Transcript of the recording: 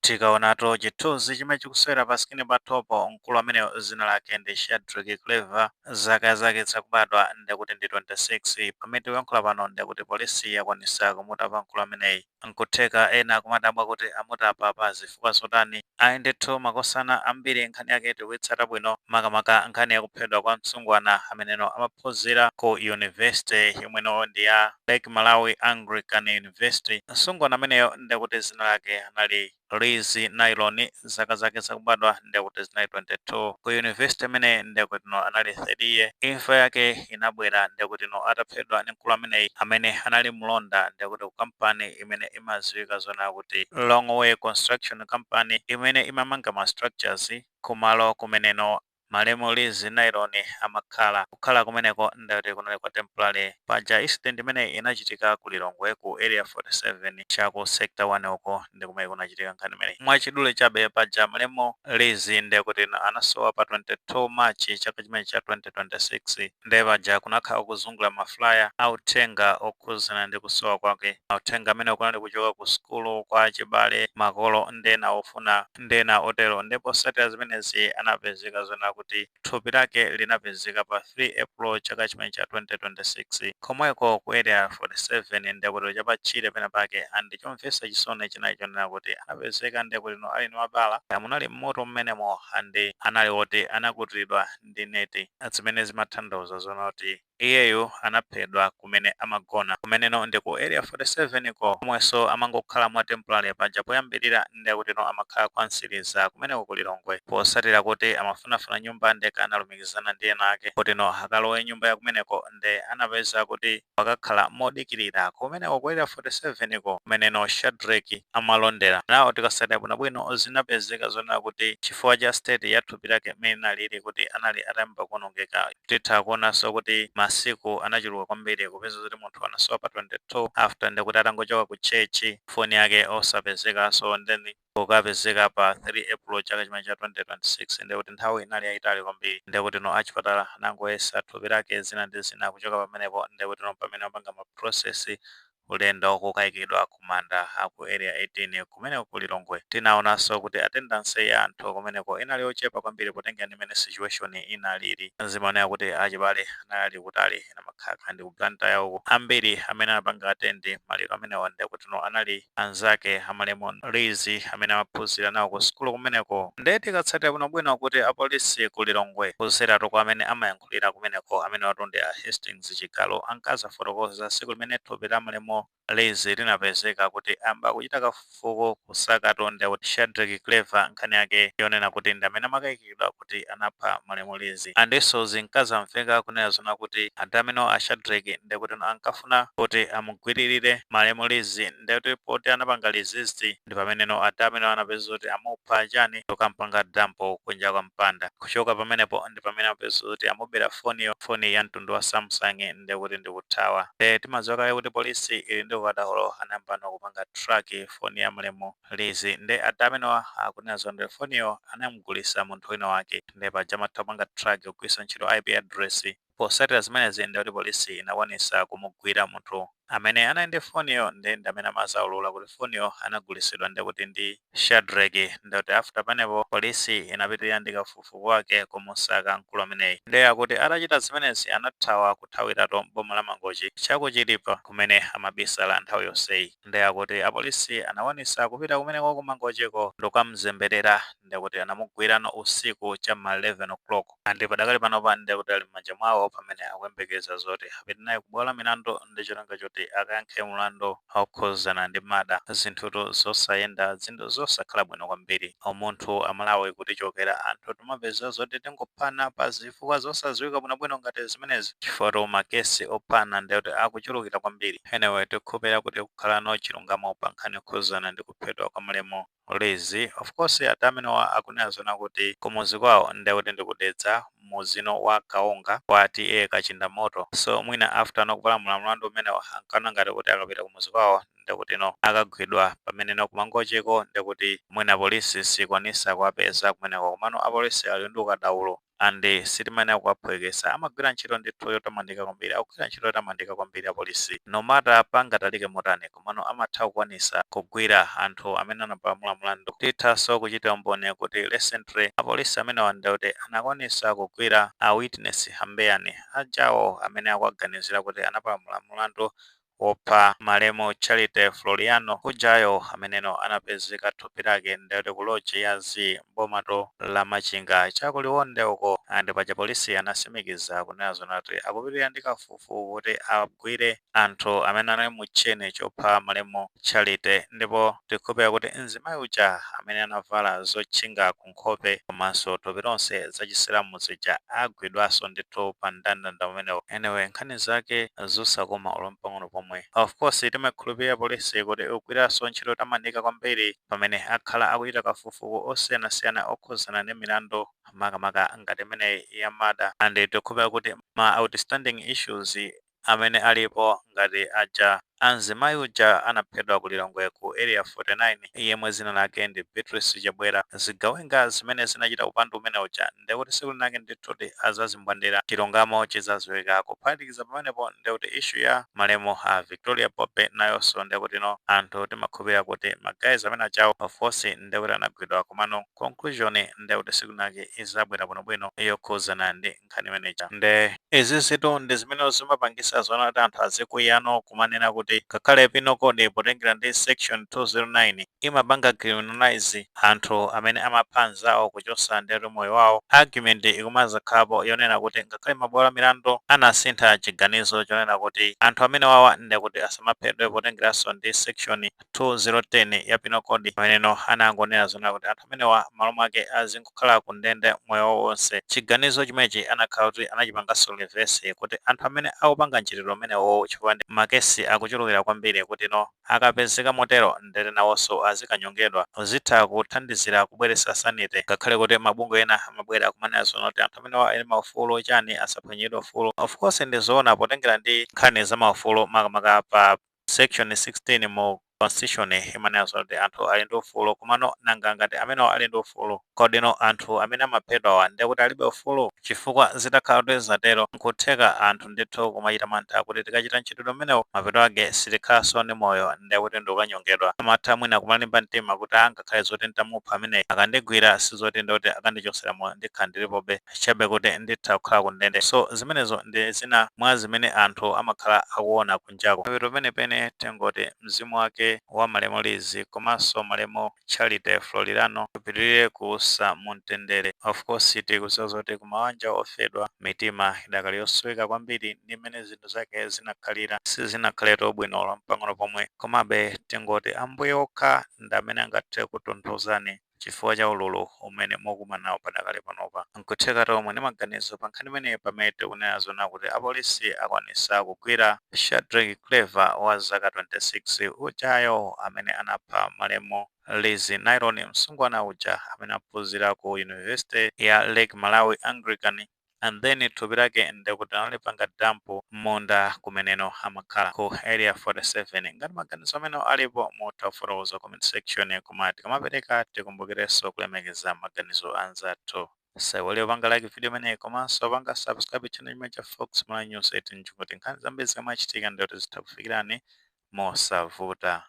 Tikaonato chithunzi chimene chikusewera pa screen pathopo, mkulu ameneyo zina lake ndi Shadrack Clever, zaka zake zakubadwa ndekuti ndi 26. Pamene tikuyankhula pano, ndekuti polisi yakwanisa kumutapa mkulu ameneyi. Nkutheka ena kumadabwa kuti amutapa pa zifukwa zotani. Ayi ndithu, makosana ambiri, nkhani yake tikuitsata bwino, makamaka nkhani yakuphedwa kwa msungwana ameneno amaphunzira ku university yomweno ndi ya Lake Malawi Anglican University. Msungwana ameneyo ndekuti zina lake anali Liz Nylon, zaka zake zakubadwa ndekuti zinali 22. Ku university imene ndekuti no anali third year. Imfa yake inabwera ndekuti no ataphedwa ndi mkulu ameneyi amene anali mlonda ndekuti ku kampani imene imadziwika zona kuti Longway Construction Company, imene imamanga ma structures kumalo kumeneno malemu Liz Nylon amakhala. Kukhala kumeneko ndekuti kunali kwa temporary. Paja incident imene inachitika ku Lilongwe, ku Area 47 chaku Sector 1 uko, ndi kumene kunachitika nkhani imeneyi. Mwachidule chabe, paja malemu Liz ndekuti anasowa pa 22 March chaka chimene cha 2026. Ndiye paja kunakhala kuzungula ma flyer authenga okhuzana ndi kusowa kwake. Authenga amene kunali kuchoka ku sukulu, kwa chibale, makolo ndena ofuna ndena otero. Ndipo satira zimenezi, anapezeka zona kuti thupi lake linapezeka pa 3 April chaka chimene cha 2026, komweko ku Area 47, ndekuti chapatchire pena pake. And chomvetsa chisoni chinali chonena kuti anapezeka ndekuti no ali ndi mabala, munali mmutu mmenemo, and anali oti anakutidwa ndi neti, zimene zimatanthauza zona kuti iyeyo anaphedwa kumene amagona, kumeneno ndi ku Area 47 ko, komwenso amangokhala mwa temporary. Paja poyambirira ndekuti no amakhala kwa Msiriza kumeneko ku Lilongwe. Posatira kuti amafunafuna nyumba, ndeke analumikizana ndi ena ake kuti no akalowe nyumba ya kumeneko, nde anapeza kuti pakakhala modikirira kumeneko ku Area 47 ko, kumeneno Shadrack amalondera nawo. Tikasatira bwinobwino, zinapezeka zonena kuti chifukwa cha state ya thupi lake mmene inalili, kuti anali atayamba kuonongeka, titha kuonanso kuti masiku anachuluka kwambiri, kupeza kuti munthu anasowa pa 22, after ndikuti atangochoka ku church, foni yake osapezekanso, then kukapezeka pa 3 April chaka chimene cha 2026, ndikuti nthawi inali yayitali kwambiri. Ndikuti no achipatala anangoyesa thupi lake, zina ndi zina. Kuchoka pamenepo, ndikuti no pamene amapanga ma process, ulendo kukayikidwa kumanda aku Area 18 kumeneko ku Lilongwe. Tinaonanso kuti attendance ya anthu kumeneko inali yochepa kwambiri, potenga ndi imene situation inalili. Zimaoneka kuti achibale anali kutali, amakhala ndi ku Blantyre uko. Ambiri amene anapanga attend maliro amenewa ndikuti no anali anzake amalemu Liz amene amaphunzira nawo ku sukulu kumeneko. Ndiye tikatsatira bwinobwino kuti apolisi ku Lilongwe, kuzeratu kwa amene amayankhulira kumeneko, amene watu ndi a Hastings Chigalo, ankazafotokoza tsiku limene thupi la malemu Liz linapezeka kuti amba kuchita kafukufuku kusakatu ndekuti Shadrack Clever, nkhani yake yonena kuti ndi amene amakayikidwa kuti anapha malemu Liz. Andinso zinkazamveka kunena zona kuti anthu amene a Shadrack ndekuti ankafuna kuti amugwiririre malemu Liz, ndekuti poti anapanga resist, ndi pameneno anthu amene anapeza kuti amupha chani, kukampanga dump kunja kwa mpanda. Kuchoka pamenepo, ndi pamene amapeza kuti amubera foniyo, foni ya mtundu wa Samsung, ndekuti ndikuthawa. Timadziwa kale kuti polisi ili ndi ukadaulo, anayambano kupanga track foni ya malemu Liz. Nde anthu amenewa akunena zoti foniyo anamugulisa munthu wina wake, nde paja amatha kupanga track kugwiritsa ntchito IP address. Posatira zimenezi, ndekuti polisi inakwanisa kumugwira munthu amene anali ndi foniyo, ndi amene amazaulula kuti foniyo anagulisidwa ndekuti ndi Shadrack. Ndekuti after panepo, polisi inapitirira ndi kafukufuku wake kumusaka mkulu ameneyi. Ndiye akuti atachita zimenezi, anathawa, kuthawiratu boma la Mangochi chakuchilipa, kumene amabisala nthawi yonseyi. Ndiye akuti apolisi anakwanisa kupita kumeneko ku Mangochiko ndikamzemberera, ndekuti anamugwirano usiku cham'ma 11 o'clock. And padakali panopa, ndekuti ali m'manja mwawo, pamene akuyembekeza zoti apite naye kubwalo la milandu ndi cholinga choti akayankhe mlandu okhuzana ndi murder. Zinthutu zosayenda, zinthu zosakhala bwino kwambiri. Umunthu Amalawi kutichokera, anthu timapeza zoti tingophana pa zifukwa zosadziwika bwinobwino ngati zimenezi, chifukwa ma case ophana ndekuti akuchulukira kwambiri. Anyway, tikukhulupirira kuti kukhala chilungamo pa nkhani yokhuzana ndi kuphedwa kwa malemu Liz. Of course, ati amenewa akunena zona kuti kumuzi kwawo ndekuti ndikudetsa muzino wa Kaonga kwa TA Kachindamoto. So mwina after nokupalamula mlandu umenewa, ankaona ngati kuti akapita kumuzi kwawo ndekuti no akagwidwa, pamene no kumangocheko ndekuti mwina polisi sikwanisa kuwapeza kumeneko. Komano apolisi ali ndi ukadaulo. And sitimayenera kuwaphwekesa. Amagwira ntchito ndithu yotamandika kwambiri, akugwira ntchito yotamandika kwambiri apolisi. No matter pangatalike motani, komano amatha kukwanisa kugwira anthu amene anapalamula mlandu. Tithanso kuchita umboni kuti recently apolisi amenewa ndikuti anakwanisa kugwira a Witness Hambeyani ajawo amene akuaganizira kuti anapalamula mlandu wopha malemu Charity Floriano kujayo, ameneno anapezeka thupi lake ndikuti ku lodge ya Z mbomato la Machinga chakuliwonde uko. And paja polisi anasimikiza kunena zona kuti akupitirira ndi kafukufuku kuti agwire anthu amene anali mu chain chopha malemu Charity. Ndipo tikukhulupirira kuti mzimayi uja amene anavala zotchinga ku nkhope komanso thupi lonse zachisilamu zija agwidwanso ndithu pa mndandanda umenewo. Anyway, nkhani zake zosakoma olo pang'ono pomwe. Of course, timakhulupirira polisi kuti ikugwiranso ntchito yotamandika kwambiri pamene akhala akuchita kafukufuku osiyanasiyana okhuzana ndi milandu, makamaka ngati imeneyi ya murder. And tikukhulupirira kuti ma outstanding issues amene alipo ngati aja amzimayi uja anaphedwa ku Lilongwe ku Area 49, yemwe zina lake ndi Beatrice Chabwera, zigawenga zimene zinachita upandu umene uja, ndekuti tsiku linake ndithu azazimbwandira, chilungamo chizaziwika. Kuphatikiza pamenepo, ndekuti issue ya malemu a Victoria Pope nayonso, ndekuti no, anthu timakhulupirira kuti ma guys amene achawo, of course, ndekuti anagwidwa, komano conclusion ndekuti tsiku linake izabwera bwinobwino yokhuzana ndi nkhani imeneja. Nde izi zitu ndi zimene zimapangisa zona kuti anthu azikwiyano kumanena kuti ngakhale penal code, potengera ndi section 209, imapanga criminalize anthu amene amapha anzawo kuchosa ndetu moyo wawo, argument ikumazakhalapo yonena kuti ngakhale mabwalo a milandu anasintha chiganizo chonena kuti anthu amene wawa ndekuti asamaphedwe, potengeranso ndi section 2010 ya penal code, pameneno anangonena zona kuti anthu amenewa malo mwake azingokhala ku ndende moyo wawo wonse, chiganizo chimenechi anakhala kuti anachipanganso reverse, kuti anthu amene akupanga mchitidwe umenewo, chifukwa ndi ma case akuchulukira kwambiri, kuti no, akapezeka motero ndete nawonso azikanyongedwa, zitha kuthandizira kubweretsa sanity. Ngakhale kuti mabungwe ena amabwera kumanena zona kuti anthu amenewa ali maufulu chani, asaphwanyidwe ufulu, of course ndizoona potengera ndi nkhani za maufulu, makamaka pa section 16 mu constitution imanena kuti anthu ali ndi ufulu. Komano nanga ngati amenewa ali ndi ufulu, kodino anthu amene amaphedwawa ndiye kuti alibe ufulu? Chifukwa zitakhala kuti zatero, nkutheka anthu ndithu kumachita mantha kuti tikachita mchitidwe umenewo, mapeto ake sitikhalanso ndi moyo, ndiye kuti ndikukanyongedwa. Amatha mwina kumalimba mtima kuti angakhale zoti ntamupha ameneyi, akandigwira sizoti ndikuti akandichosera moyo, ndikhala ndilipobe, chabe kuti nditha kukhala ku ndende. So zimenezo ndi zina mwa zimene anthu amakhala akuona kunjako. Mapeto penepene tingoti mzimu wake wa malemu Lizi komanso malemu Charity Florilano upitirire kuusa mu mtendere. Of course, tikudziwa zoti kumawanja ofedwa mitima idakali yosweka kwambiri ndi mmene zinthu zake zinakhalira, sizinakhaletu bwino pang'ono pomwe. Komabe tingoti Ambuye okha ndi amene angathe kutonthozani chifukwa cha ululu umene mukumana nawo padakali panopa. Nkutheka tomwe ndi maganizo pa nkhani imeneyi, pamene tikunena zona kuti apolisi akwanisa kugwira Shadrack Clever wa zaka 26 ujayo amene anapha malemu Lizzie Nylon, msungwana uja amene aphunzira ku University ya Lake Malawi Anglican, and then thupi lake ndikuti analipanga dump munda kumeneno amakhala ku Area 47. Ngati maganizo amene alipo, mutha kufotokoza comment section. Koma tikamapereka, tikumbukirenso kulemekeza maganizo anzathu. Saiwale panga like video imeneyi komanso panga subscribe channel chimene cha Fox Malawi News 18, kuti nkhani zambiri zikamachitika ndikuti zitha kufikirani mosavuta.